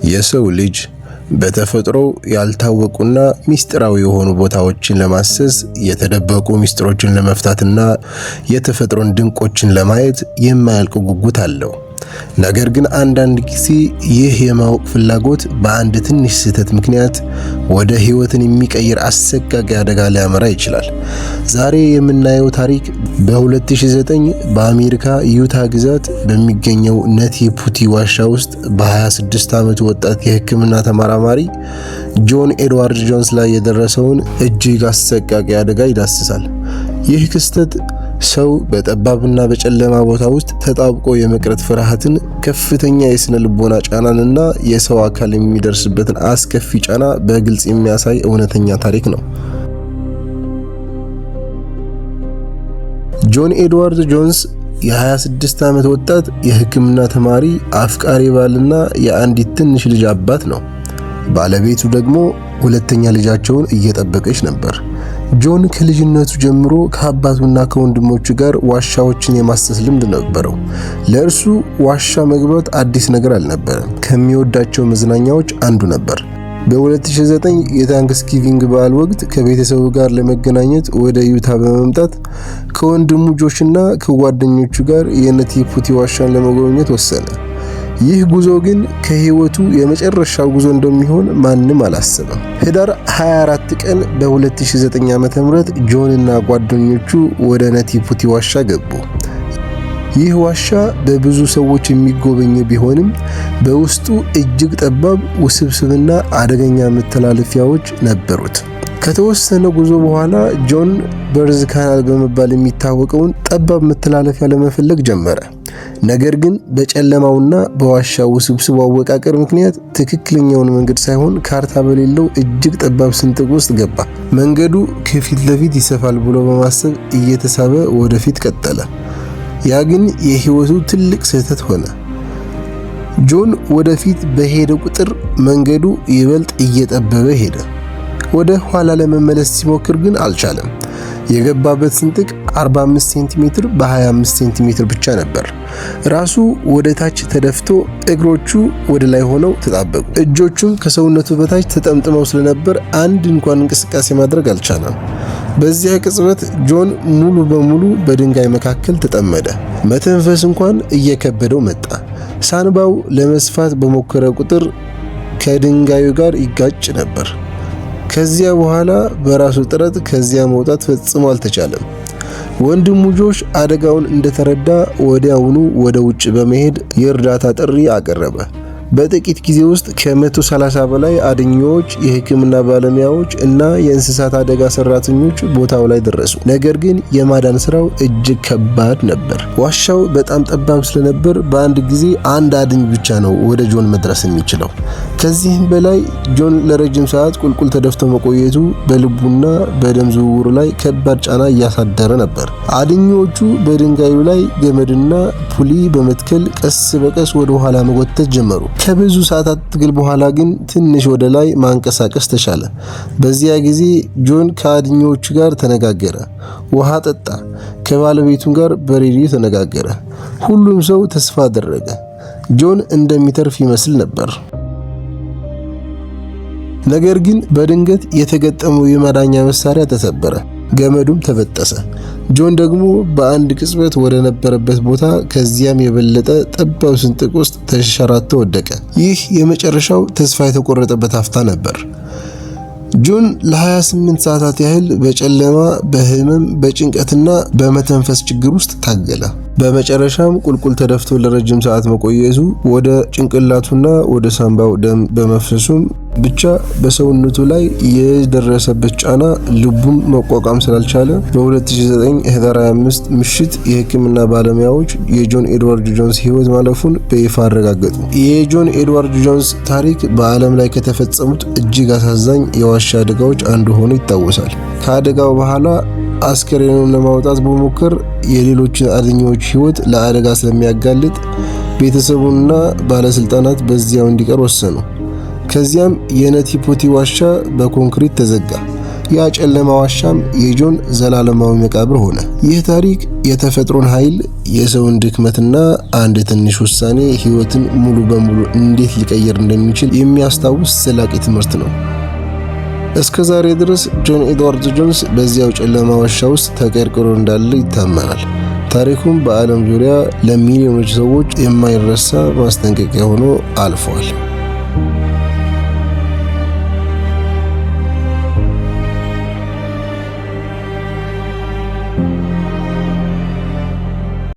የሰው ልጅ በተፈጥሮ ያልታወቁና ሚስጥራዊ የሆኑ ቦታዎችን ለማሰስ፣ የተደበቁ ሚስጥሮችን ለመፍታትና የተፈጥሮን ድንቆችን ለማየት የማያልቅ ጉጉት አለው። ነገር ግን አንዳንድ ጊዜ ይህ የማወቅ ፍላጎት በአንድ ትንሽ ስህተት ምክንያት ወደ ሕይወትን የሚቀይር አሰቃቂ አደጋ ሊያመራ ይችላል። ዛሬ የምናየው ታሪክ በ2009 በአሜሪካ ዩታ ግዛት በሚገኘው ነቲ ፑቲ ዋሻ ውስጥ በ26 ዓመቱ ወጣት የሕክምና ተመራማሪ ጆን ኤድዋርድ ጆንስ ላይ የደረሰውን እጅግ አሰቃቂ አደጋ ይዳስሳል። ይህ ክስተት ሰው በጠባብና በጨለማ ቦታ ውስጥ ተጣብቆ የመቅረት ፍርሃትን፣ ከፍተኛ የስነ ልቦና ጫናንና የሰው አካል የሚደርስበትን አስከፊ ጫና በግልጽ የሚያሳይ እውነተኛ ታሪክ ነው። ጆን ኤድዋርድ ጆንስ የ26 ዓመት ወጣት የሕክምና ተማሪ፣ አፍቃሪ ባልና የአንዲት ትንሽ ልጅ አባት ነው። ባለቤቱ ደግሞ ሁለተኛ ልጃቸውን እየጠበቀች ነበር። ጆን ከልጅነቱ ጀምሮ ከአባቱና ከወንድሞቹ ጋር ዋሻዎችን የማሰስ ልምድ ነበረው። ለእርሱ ዋሻ መግባት አዲስ ነገር አልነበረም። ከሚወዳቸው መዝናኛዎች አንዱ ነበር። በ2009 የ Thanksgiving በዓል ወቅት ከቤተሰቡ ጋር ለመገናኘት ወደ ዩታ በመምጣት ከወንድሙ ጆሽና ከጓደኞቹ ጋር የነቲ ፑቲ ዋሻን ለመጎብኘት ወሰነ። ይህ ጉዞ ግን ከህይወቱ የመጨረሻው ጉዞ እንደሚሆን ማንም አላሰበም። ህዳር 24 ቀን በ2009 ዓ.ም ጆን እና ጓደኞቹ ወደ ነቲ ፑቲ ዋሻ ገቡ። ይህ ዋሻ በብዙ ሰዎች የሚጎበኝ ቢሆንም በውስጡ እጅግ ጠባብ፣ ውስብስብና አደገኛ መተላለፊያዎች ነበሩት። ከተወሰነ ጉዞ በኋላ ጆን Birds Canal በመባል የሚታወቀውን ጠባብ መተላለፊያ ለመፈለግ ጀመረ። ነገር ግን በጨለማውና በዋሻው ውስብስብ አወቃቀር ምክንያት ትክክለኛውን መንገድ ሳይሆን ካርታ በሌለው እጅግ ጠባብ ስንጥቅ ውስጥ ገባ። መንገዱ ከፊት ለፊት ይሰፋል ብሎ በማሰብ እየተሳበ ወደፊት ቀጠለ። ያ ግን የህይወቱ ትልቅ ስህተት ሆነ። ጆን ወደፊት በሄደ ቁጥር መንገዱ ይበልጥ እየጠበበ ሄደ። ወደ ኋላ ለመመለስ ሲሞክር ግን አልቻለም። የገባበት ስንጥቅ 45 ሴንቲሜትር በ25 ሴንቲሜትር ብቻ ነበር። ራሱ ወደ ታች ተደፍቶ እግሮቹ ወደ ላይ ሆነው ተጣበቁ። እጆቹም ከሰውነቱ በታች ተጠምጥመው ስለነበር አንድ እንኳን እንቅስቃሴ ማድረግ አልቻለም። በዚያ ቅጽበት ጆን ሙሉ በሙሉ በድንጋይ መካከል ተጠመደ። መተንፈስ እንኳን እየከበደው መጣ። ሳንባው ለመስፋት በሞከረ ቁጥር ከድንጋዩ ጋር ይጋጭ ነበር። ከዚያ በኋላ በራሱ ጥረት ከዚያ መውጣት ፈጽሞ አልተቻለም። ወንድሙ ጆሽ አደጋውን እንደተረዳ ወዲያውኑ ወደ ውጭ በመሄድ የእርዳታ ጥሪ አቀረበ። በጥቂት ጊዜ ውስጥ ከ130 በላይ አድኚዎች፣ የሕክምና ባለሙያዎች እና የእንስሳት አደጋ ሰራተኞች ቦታው ላይ ደረሱ። ነገር ግን የማዳን ስራው እጅግ ከባድ ነበር። ዋሻው በጣም ጠባብ ስለነበር በአንድ ጊዜ አንድ አድኝ ብቻ ነው ወደ ጆን መድረስ የሚችለው። ከዚህም በላይ ጆን ለረጅም ሰዓት ቁልቁል ተደፍቶ መቆየቱ በልቡና በደም ዝውውሩ ላይ ከባድ ጫና እያሳደረ ነበር። አድኚዎቹ በድንጋዩ ላይ ገመድና pulley በመትከል ቀስ በቀስ ወደ ኋላ መጎተት ጀመሩ። ከብዙ ሰዓታት ትግል በኋላ ግን ትንሽ ወደ ላይ ማንቀሳቀስ ተቻለ። በዚያ ጊዜ ጆን ከአድኚዎቹ ጋር ተነጋገረ፣ ውሃ ጠጣ፣ ከባለቤቱ ጋር በሬዲዮ ተነጋገረ። ሁሉም ሰው ተስፋ አደረገ። ጆን እንደሚተርፍ ይመስል ነበር። ነገር ግን በድንገት የተገጠመው የማዳኛ መሳሪያ ተሰበረ፣ ገመዱም ተበጠሰ። ጆን ደግሞ በአንድ ቅጽበት ወደ ነበረበት ቦታ ከዚያም የበለጠ ጠባብ ስንጥቅ ውስጥ ተንሸራቶ ወደቀ። ይህ የመጨረሻው ተስፋ የተቆረጠበት አፍታ ነበር። ጆን ለ28 ሰዓታት ያህል በጨለማ፣ በህመም፣ በጭንቀትና በመተንፈስ ችግር ውስጥ ታገለ። በመጨረሻም ቁልቁል ተደፍቶ ለረጅም ሰዓት መቆየቱ ወደ ጭንቅላቱና ወደ ሳምባው ደም በመፍሰሱም ብቻ በሰውነቱ ላይ የደረሰበት ጫና ልቡም መቋቋም ስላልቻለ በ2009 ህዳር 25 ምሽት የሕክምና ባለሙያዎች የጆን ኤድዋርድ ጆንስ ህይወት ማለፉን በይፋ አረጋገጡ። የጆን ኤድዋርድ ጆንስ ታሪክ በዓለም ላይ ከተፈጸሙት እጅግ አሳዛኝ የዋሻ አደጋዎች አንዱ ሆኖ ይታወሳል። ከአደጋው በኋላ አስከሬኑን ለማውጣት በሞከር የሌሎችን አድኚዎች ህይወት ለአደጋ ስለሚያጋልጥ ቤተሰቡና ባለስልጣናት በዚያው እንዲቀር ወሰኑ። ከዚያም የነቲ ፑቲ ዋሻ በኮንክሪት ተዘጋ። ያ ጨለማ ዋሻም የጆን ዘላለማዊ መቃብር ሆነ። ይህ ታሪክ የተፈጥሮን ኃይል፣ የሰውን ድክመትና አንድ ትንሽ ውሳኔ ሕይወትን ሙሉ በሙሉ እንዴት ሊቀይር እንደሚችል የሚያስታውስ ዘላቂ ትምህርት ነው። እስከ ዛሬ ድረስ ጆን ኤድዋርድ ጆንስ በዚያው ጨለማ ዋሻ ውስጥ ተቀርቅሮ እንዳለ ይታመናል። ታሪኩም በዓለም ዙሪያ ለሚሊዮኖች ሰዎች የማይረሳ ማስጠንቀቂያ ሆኖ አልፏል።